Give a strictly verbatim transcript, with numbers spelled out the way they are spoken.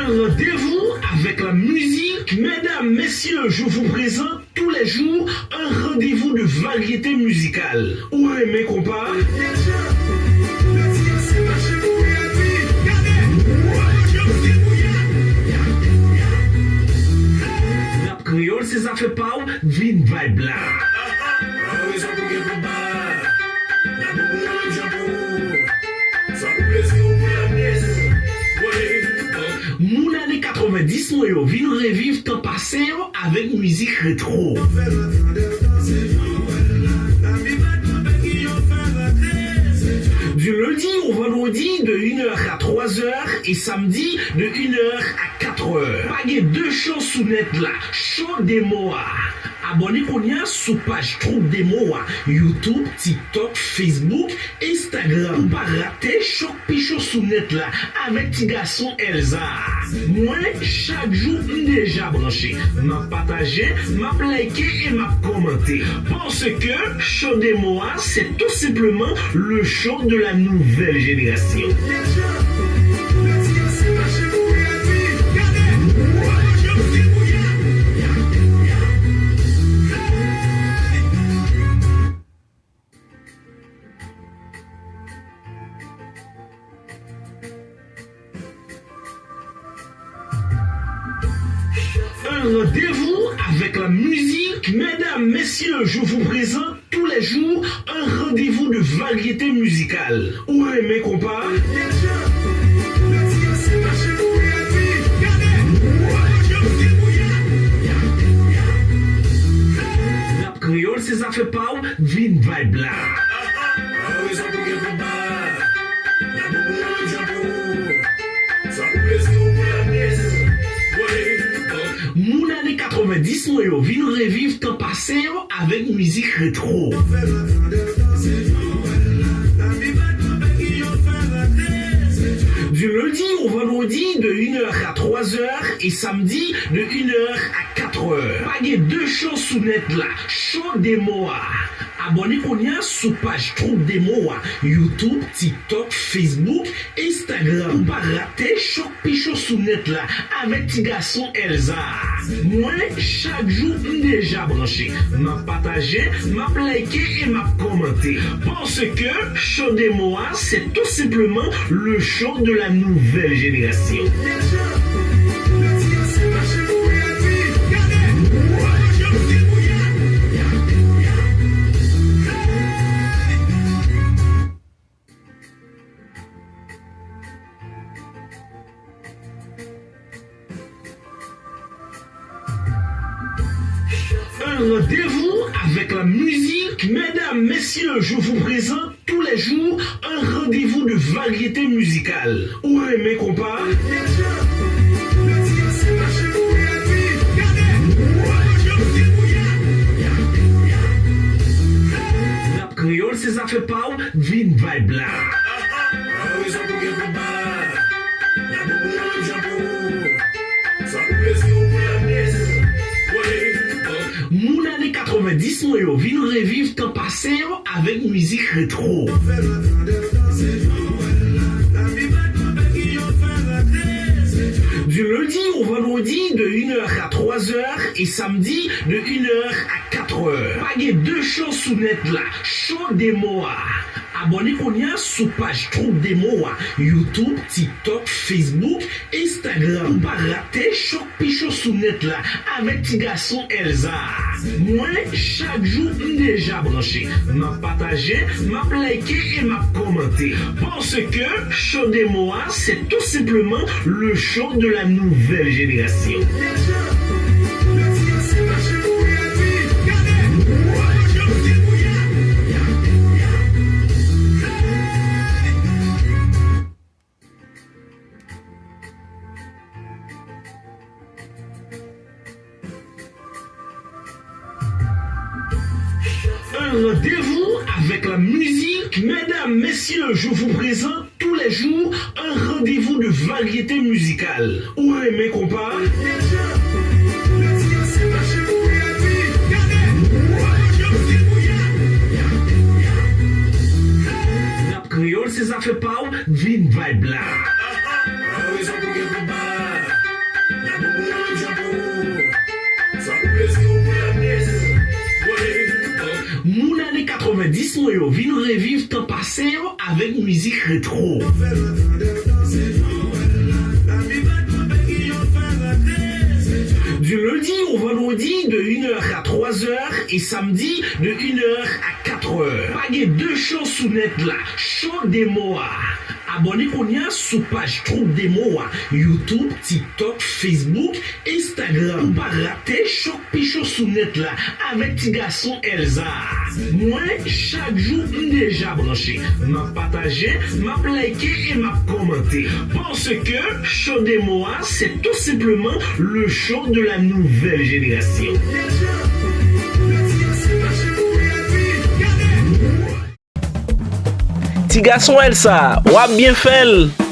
Rendez-vous avec la musique. Mesdames, messieurs, je vous présente tous les jours un rendez-vous de variété musicale. Ou renmen konpa? Rap kreyòl se zafè pa w, vin vibe la. Moun ane katrevendis mwen yo vin reviv tan pase yo avèk mizik retwo. Du lundi au vendredi de une heure à trois heures et samedi de une heure à quatre heures. Pa gen de cho sou nèt la, cho de mwa. Abòne kounye a sou paj Troupe Demo a, YouTube, TikTok, Facebook, Instagram. Pou pa rate chòk pi cho sou nèt la avèk ti gason Elza a. Mwen, chak jou, m deja branche. M ap pataje, m ap like e m ap kòmante. Paske cho de mwa, c'est tout simplement le show de la nouvelle génération. Un rendez-vous avec la musique. Mesdames, messieurs, je vous présente tous les jours un rendez-vous de variété musicale. Ou renmen konpa? Rap kreyòl se zafè pa w, vin vibe la. Moun ane katrevendis mwen yo vin reviv tan pase yo avèk mizik retwo. Du lundi au vendredi de une heure à trois heures et samedi de une heure à quatre heures. Pa gen de cho sou nèt la, cho de mwa. Abòne kounye a sou paj Troupe Demo a, YouTube, TikTok, Facebook, Instagram. Pou pa rate chòk pi cho sou nèt la avèk ti gason Elza a. Mwen, chak jou, m deja branche. M ap pataje, m ap like e m ap kòmante. Paske cho de mwa, c'est tout simplement le show de la nouvelle génération. Un rendez-vous avec la musique. Mesdames, messieurs, je vous présente tous les jours un rendez-vous de variété musicale. Ou renmen konpa? Rap kreyòl se zafè pa w, vin vibe la. Moun ane katrevendis mwen yo vin reviv tan pase yo avèk mizik retwo. Du lundi au vendredi de une heure à trois heures et samedi de une heure à quatre heures. Pa gen de cho sou nèt la, cho de mwa. Abòne kounye a sou paj Troupe Demo a, YouTube, TikTok, Facebook, Instagram. Pou pa rate chòk pi cho sou nèt la avèk ti gason Elza a. Mwen, chak jou, m deja branche. M ap pataje, m ap like e m ap kòmante. Paske cho de mwa, c'est tout simplement le show de la nouvelle génération. Un rendez-vous avec la musique. Mesdames, messieurs, je vous présente tous les jours un rendez-vous de variété musicale. Ou renmen konpa? Rap kreyòl se zafè pa w, vin vibe la. Dis mwen yo vin reviv tan pase yo avèk mizik retwo. Du lundi au vendredi de une heure à trois heures et samedi de une heure à quatre heures. Pa gen de show sou nèt la, show demo a. Abòne kounye a sou paj Troupe Demo a, YouTube, TikTok, Facebook, Instagram. Pou pa rate chòk pi cho sou nèt la avèk ti gason Elza. Mwen, chak jou, m deja branche. M ap pataje, m ap like e m ap kòmante. Paske show demo a, se tou senpleman le show de la nouvelle génération. Ti gason Elsa, w ap byen fè l.